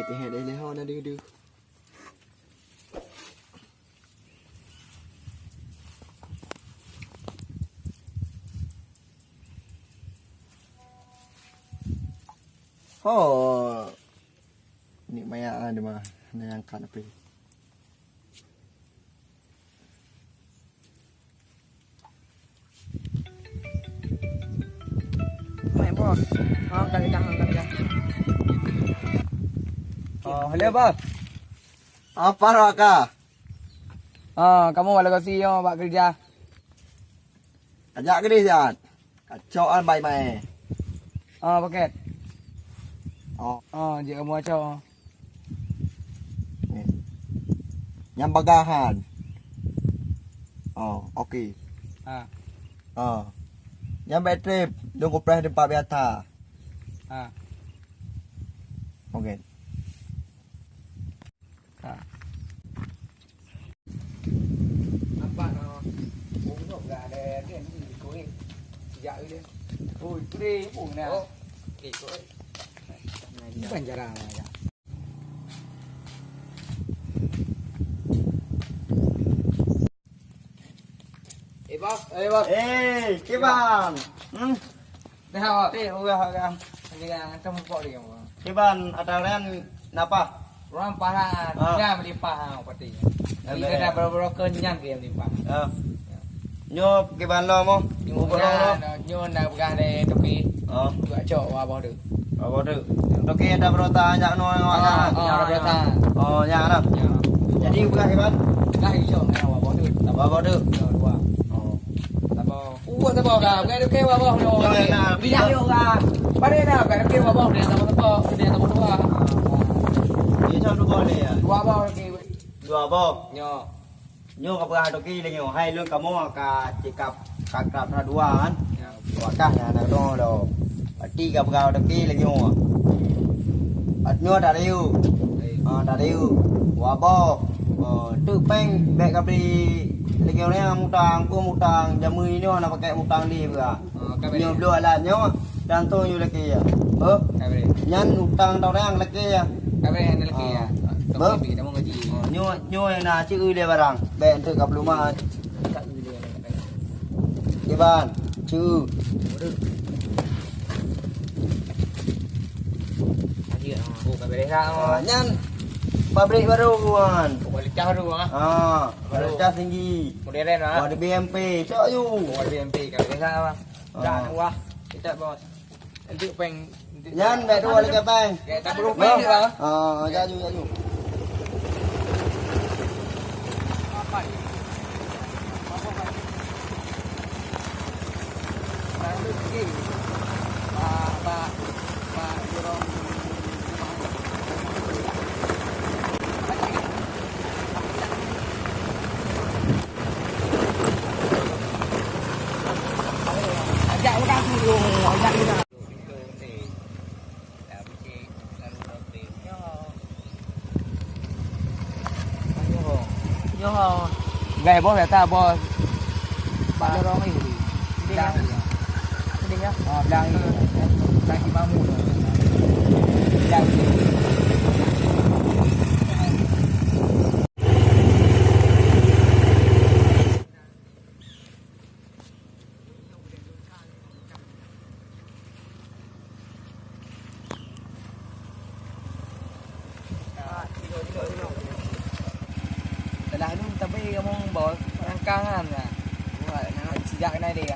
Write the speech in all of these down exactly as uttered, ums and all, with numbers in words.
Eh, deh, deh, ho, na deuh, deuh. Ho. Ni maya ada mah, na nyang kan api. Mai, Bos. Ha, ka lidah, ka lidah. Oh, hello, Bos. Apa rak ka? Ha, kamoe bak lokasi nyoe bak keureuja. Ajak keudeh siat. Kacok an bai-bai. Ah, paket. Oh. Ah, jeuet kamoe cok. Ni. Nyang bagahan. Oh, okey. Ha. Oh. Nyang bad trip, dong kupreh tempat biasa. Ha. Okey. Ha. Nampak noh. Bungok gak ada kan ni kuih. Sejak dia. Oh, itu dia pun dah. Oh. Eh, kuih. Bukan jarang lah. Eh, bos. Eh, bos. Eh, kiban. Hmm. Dah, bos. Eh, urah, urah. Lagi dah, hantar mupok dia, bos. Kiban, ata ran napa? Orang parah, ah, dia melimpah, ha, pati. Jadi, dah baru-baru ke nyan dia melimpah. Ah. Nyoe kiban lo mo? Nyoe bubuk lo mo? Nyoe nak peugah dari tepi. Ah. Buat cok, wah, boh tu. Wah, boh tu. Toke ada berota, nyak no, oh, nyak ada berota. Oh, nyak ada. Ya. Jadi, peugah kiban? Peugah cok, nyak wah, boh tu. Wah, boh tu. Ya, dua. Oh. Tambah. Uwah tambah dah. Bukan okey, wah, boh tu. Ya, ya, nah. Bilang yuk, ah. Pada dah, bukan okey, wah, boh. Dia tambah, tambah. Dia tambah dua. Dia cok dua boh ni, ya. Dua boh, okey. Dua boh. Ya. Nyoe ka peugah toke lé nyoe, hai lôn kamoe ka cekap ka krab na dua kan. Ya. Wakah na na dong lo. Pati ka peugah toke lé nyoe. At nyoe tak rayu. Ha, tak rayu. Waboh. Oh, tu peng bek ka beli lé nyoe mutang, ku mutang, jamui nyoe na pakai mutang di peugah. Oh, ka beli. Nyoe bloe alat nyoe, dan tu nyoe lagi ya. Oh. Ka beli. Nyan utang tau rang lagi ya. Ka beli nyan lagi ya. Beuh? Nyoe, nyoe na ceu dia barang. Bèk enteuk ka peuluma. Kiban, ceu. Ah, nyan pabrik baru, Wan. Kualitas baru, ah. Ah, kualitas tinggi. Modern, ah. Warna B M P, cok yu. Warna B M P, kualitas, ah. Ah. Dah, wah. Kita, bos. Untuk peng. Nyan, bèk dua lagi peng. Ya, tak perlu peng lah. Ah, jaju, jaju. Apa ni? Apa ni? Lalu sikit. Pak, pak, pak, dorong. Ajak orang tu, ajak orang. Nyoe. Gai boh biasa boh. Bak lorong ni. Deh ya. Deh ya. Oh, bilang ni. Lagi mamu. Bilang ni. Telah lôn tabé kamoe bos rangkangan na. Buat na sijak keunan deh.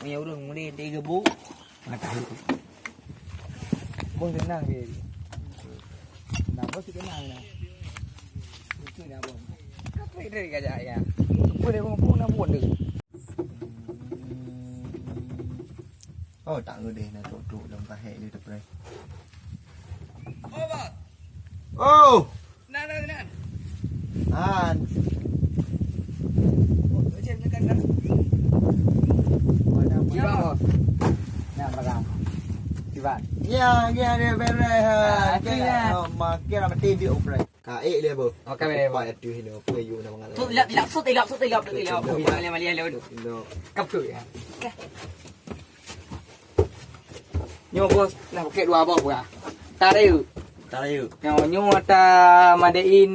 Meunyoe ureueng mulai deh gebuk. Mata lu. Bos tenang dia. Nah, bos tenang nah. Itu dah bos. Apa itu gajah ya? Boleh bos pun nak buat deh. Oh, tak ngeudeh na trok-trok lam kahek dia tepreh. Oh, bos. Oh! Nan, nan, nan. Nan. Oh, tu je, tekan dah. Mana, mana? Ya, bos. Nah, barang. Kiban. Ya, ya, dia beres, ha. Ah, tu ya. Oh, makin nak mati dia, oh, beres. Ka ék dia, bos. Oh, ka ék dia, bos. Cepat tu, ini, apa, you nak mangat. Tu, ilap, ilap, sut, ilap, sut, ilap, sut, ilap. Ilap. Mali, mali, mali, mali. Ilap. Kap tu, ya. Okey. Nyoe bos, nah, pakai dua boh pula. Tarik. Tarayeuk. Nyoe, nyoe ata made in,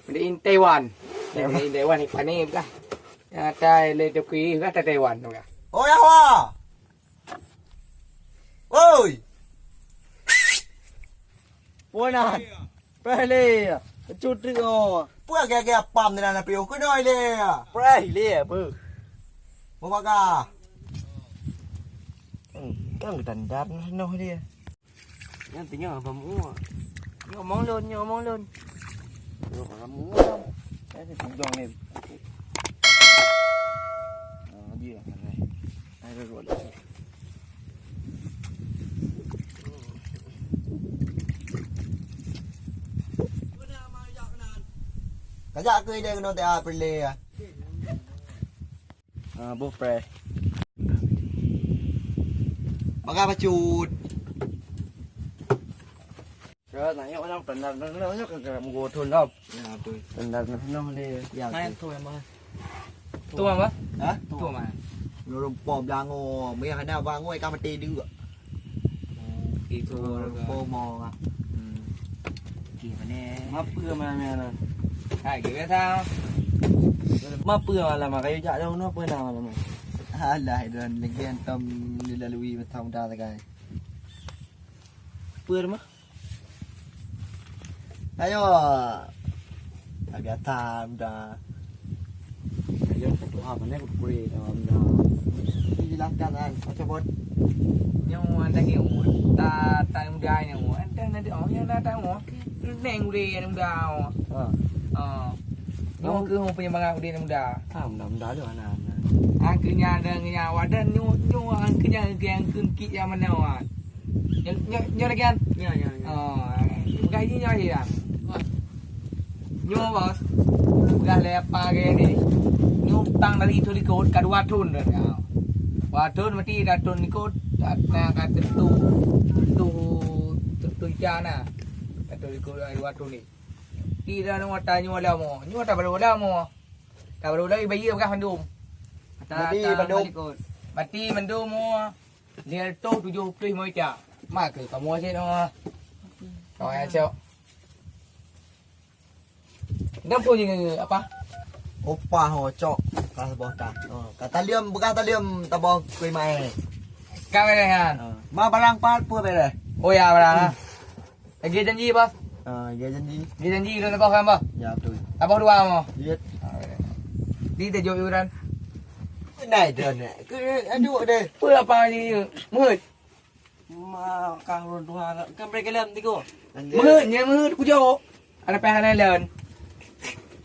made in Taiwan. Made in Taiwan, ikan ni bukan. Yang ata le Tokyo bukan, ata Taiwan bukan. Oh, ya, wa. Woi. Punan. Preh lé. Cut treuk oh. Peue gaya-gaya pam di dalam piôh keunoe lé. Preh lé apa? Meubagah. Hmm, kan geutandar noh dia. Nyan teungoh apa muak? Nyoe omong lôn, nyoe omong lôn. Nyoe apa muak? Eh, ni tujong ni. Ah, dia kan, eh. Ada dua lagi. Kajak ke dia kena tak pilih ya. Ah, boh preh. Pakai pacut. Ka na yok nang tendang nang nang yok ka meugo thon lom. Ya betul. Tendang nang nang dia. Ya. Main tu memang. Tu apa? Ha? Tu apa? Nurung po belango, meuh hana bango ikan mati dua. Itu po mo. Hmm. Okey, mana? Mapeue mana mana? Hai, biasa. Mapeue malam kayu jak daun apa nama malam? Alah, itu lagi antam dilalui masa muda sagai. Peue mah? Ayo. Biasa muda. Ayo, satu hal mana aku boleh dalam dah. Dijelaskan kan, macam bot. Nyoe anda ke ta ta muda nyoe. Anda nanti oh yang datang oh. Neng udah yang muda oh. Ha. Oh. Nyoe ke hong penyemangat udah yang muda. Ah, muda-muda tu anak-anak. Angkanya ada ngenya wadah nyoe nyoe angkanya yang kengkit yang mana wan. Nyoe nyoe lagi kan? Ya ya ya. Oh, bukan ini nyoe ya. Nyoe bos. Peugah lé apa ke ni? Nyoe utang dari itu likot ka dua thon dah. Dua thon mati dah thon likot. Dah ka tentu tentu tentu ija na. Ka thon likot dua thon ni. Tidak nyoe tanyoe lama. Nyoe tak baru lama. Tak baru lagi bayi peugah mandum. Mati mandum. Mati mandum. Lhèe reutôh tujoh ploh limong ita. Mak keu kamoe cit nyoe. Kamoe cok. Dah pun je apa? Upah ho cok. Ka saboh ta. Oh, ka taleuem, beugah taleuem taboh kui mae. Ka beres kan? Oh. Ma barang pat peue beres? Oh ya barang. Lagi janji, Bos. Ah, lagi janji. Lagi janji, udah taboh kan, Bos? Ya, betul. Taboh dua, Bos. Ya. Di tejok yuran. Nai dah nak. Ke aduh deh. Apa apa ni? Mut. Ma ka urun dua. Kan mereka lem tiga. Mut, nya mut ku jawab. Ada payah lain.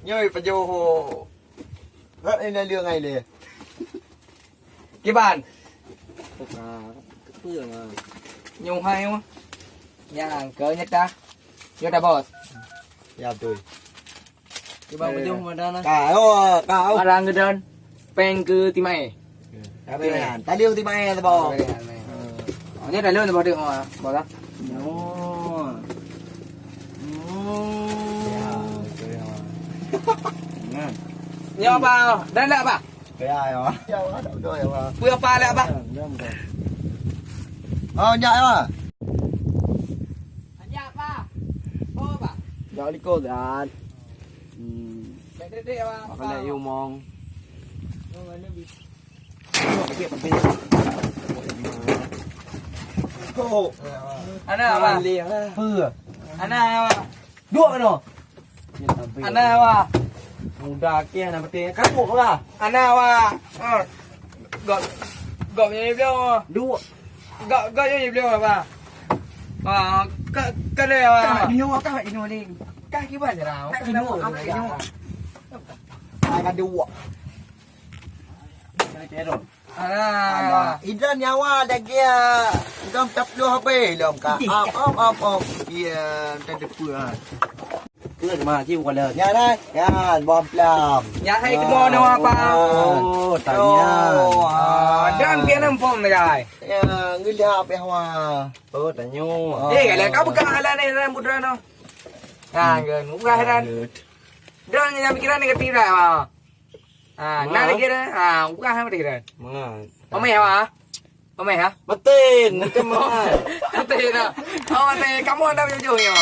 Nyoi pajoh. Rak ni dah leueng ai le. Kiban. Buka. Kepeue mah? Nyoe hai mah. Nyang keu nyata. Nyoe dah bos. Ya betul. Kiban pajoh mah dah nah. Ka oh, ka oh. Arang geudon. Peng keu timai. Ka berehan. Tali timai tu bos. Ka berehan, meh. Oh, nyoe dah lôn bos tengok ah, bos ah. Oh. Oh. Ya, betul ya. Nah. Nyoe apa? Dah dak apa? Ya, ya. Ya, ada betul ya, Bang. Peue apa lé, Bang? Ya, ya, betul. Oh, nyak ya. Nyak apa? Oh, apa? Nyak liko kan. Hmm. Dek, dek, dek, apa? Makan dak yumong. Oh, mana bi? Oh. Ana apa? Peue? Ana apa? Duek keunoe. Ana wa. Muda ke anak beutih. Kamu lah. Ana wa. Ah. Gop. Gop nyoe bloe. Dua. Gop, gop nyoe bloe apa? Ah, ka, ka le wa. Ka nyoe, ka nyoe ni. Ka kiban je lah. Ka nyoe, ka nyoe. Ka dua. Ka terus. Alah. Alah. Idan nyawa daging. Gam tapluh habis lom ka. Ih. Ap, ap, ap, ap. Iya, entah depa ha. Peue ma ci bukan leuh. Nya dah. Ya, bom plam. Nya hai kemo nama apa? Oh, tanya. Oh, ah. Dan pian empom dah. Ya, ngeulap ya wa. Oh, tanyo. Eh, kalau kau buka halan ni dalam putra no. Ha, kan. Buka halan. Dan yang pikiran ni ketidak ha. Ha, nah lagi dah. Ha, buka halan ketidak. Mangat. Omai ha. Pemeh ha? Matin, bukan mahal. Matin ha. Oh, matin. Kamu ada baju nyo.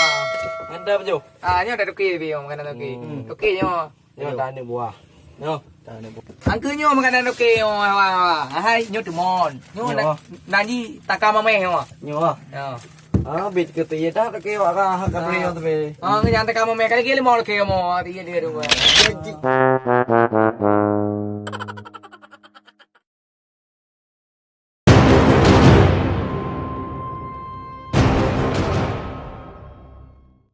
Ada baju. Ah, nyo ada toke bi, makanan toke. Hmm. Toke nyo. Nyo dah ni buah. Nyo, dah ni buah. Angke nyo makanan toke nyo, wah, wah. Hai, nyo temon. Nyo. Nyo. Na-, naji taka mameh nyo. Nyo. Nyo. Ah, bit ke tu ye dah toke wak ka ha ka beri nyo tu be. Ah, ngeujang taka mameh kali kali mau toke mau, ti ye dia tu. Jadi.